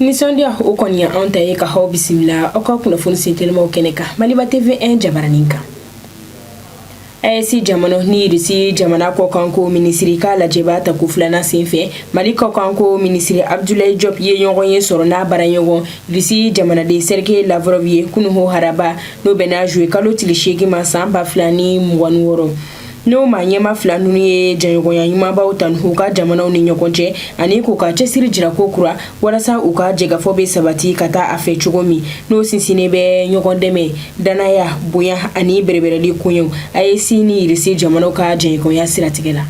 Nisɔndiya o kɔni ye anw ta ye ka aw bisimila aw ka kunnafoni sentelimaw kɛnɛ kan Maliba TV 1 jabaranin kan. AES jamana ni Irisi jamana kɔkanko minisiri ka lajɛba tako filanan senfɛ, Mali kɔkanko minisiri Abdoulaye Diop ye ɲɔgɔn ye sɔrɔ n'a baaraɲɔgɔn Irisi jamanaden Sergei Lavrov ye kunun haraba, n'o bɛnna juillet kalo tile 8 ma san 2026. N'o maa ɲɛma fila ninnu ye jɛɲɔgɔnya ɲumanbaw tanu u ka jamanaw ni ɲɔgɔn cɛ ani k'u ka cɛsiri jira ko kura walasa u ka jɛkafɔ bɛ sabati ka taa a fɛ cogo min, n'o sinsinnen bɛ ɲɔgɔn dɛmɛ, dannaya, bonya ani bɛrɛbɛrɛli koɲɛw AES ni Irisi jamanaw ka jɛɲɔgɔnya siratigɛ la.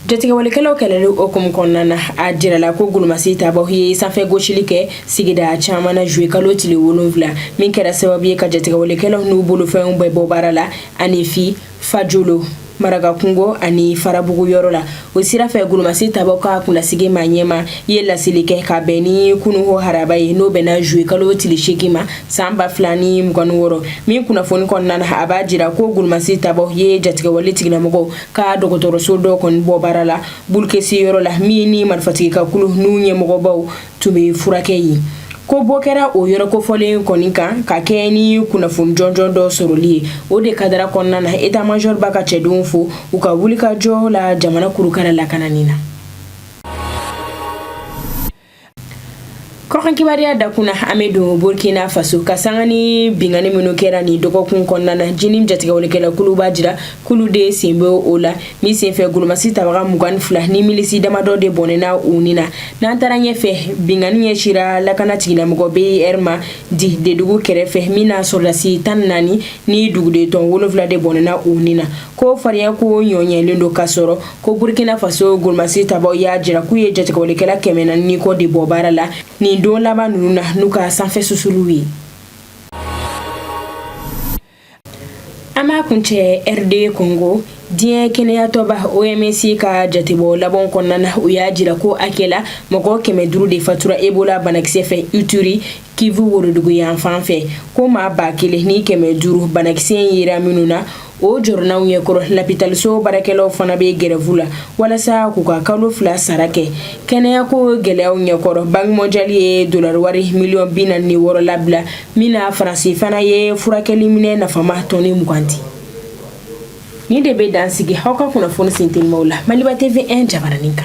Jatigɛwalekɛlaw kɛlɛli hukumu kɔnɔna na, a jirala ko golomasi tabaw ye sanfɛ gosili kɛ sigida caman na juillet kalo tile 7, min kɛra sababu ye ka jatigɛwalekɛlaw n'u bolofɛnw bɛɛ bɔ baara la Anifi, Fajolo, Marakakungo ani Farabugu yɔrɔ la. O sira fɛ, golomasi tabaw ka kunnasigi maa ɲɛma ye laseli kɛ ka bɛn ni kunun haraba ye, n'o bɛnna juillet kalo tile 8 ma san 2026 min kunnafoni kɔnɔna na, a b'a jira ko golomasi tabaw ye jatigɛwale tigilamɔgɔw ka dɔgɔtɔrɔso dɔ kɔni bɔ baara la Bulukesi yɔrɔ la, min ni marifatigi ka kulu n'u ɲɛmɔgɔbaw tun bɛ furakɛ yen. Ko bɔ kɛra o yɔrɔ kofɔlen kɔni kan ka kɛ ni kunnafoni jɔnjɔn dɔ sɔrɔli ye. O de kadara kɔnɔna na, état major b'a ka cɛdenw fo u ka wulikajɔ la jamana kurukara lakanani na. Kɔkan kibaruya dakun na, an bɛ don Burkina Faso ka sanga ni binkanni minnu kɛra nin dɔgɔkun kɔnɔna na. JNIM jatigɛwalekɛla kulu b'a jira k'olu de sen bɛ o la, min senfɛ golomasi tabaga 22 ni milisi damadɔ de bɔnɛna u ni na. N'an taara ɲɛfɛ, binkanni ɲɛsira lakana tigilamɔgɔ BIR ma di Dedugu kɛrɛfɛ, min na sɔrɔdasi 14 ni duguden tɔn 7 de bɔnɛna u ni na. Ko farinya ko ɲɔɲɛlen don ka sɔrɔ ko Burkina Faso golomasi tabaw y'a jira k'u ye jatigɛwalekɛla 400 ni kɔ de bɔ baara la nin don laban ninnu na n'u ka sanfɛ susuliw ye. An b'a kuncɛ RD Congo. Diɲɛ kɛnɛyatɔnba OMS ka jatebɔ laban kɔnɔna na, u y'a jira ko hakɛ la mɔgɔ 500 de fatura Ebola banakisɛ fɛ Ituri, Kivu worodugu yan fan fɛ. Ko maa 1500 banakisɛ in yera minnu na, o jɔrɔnaw ɲɛkɔrɔ, lapitaliso baarakɛlaw fana bɛ gɛrɛfu la walasa k'u ka kalo 2 sara kɛ. Kɛnɛyako gɛlɛyaw ɲɛkɔrɔ, Banque mondiale ye dolari wari miliyɔn 46 labila, min na Faransi fana ye furakɛliminɛ nafama tɔni 20 di. Nin de bɛ dan sigi aw ka kunnafoni sentelimaw la Maliba TV 1 jabaranin kan.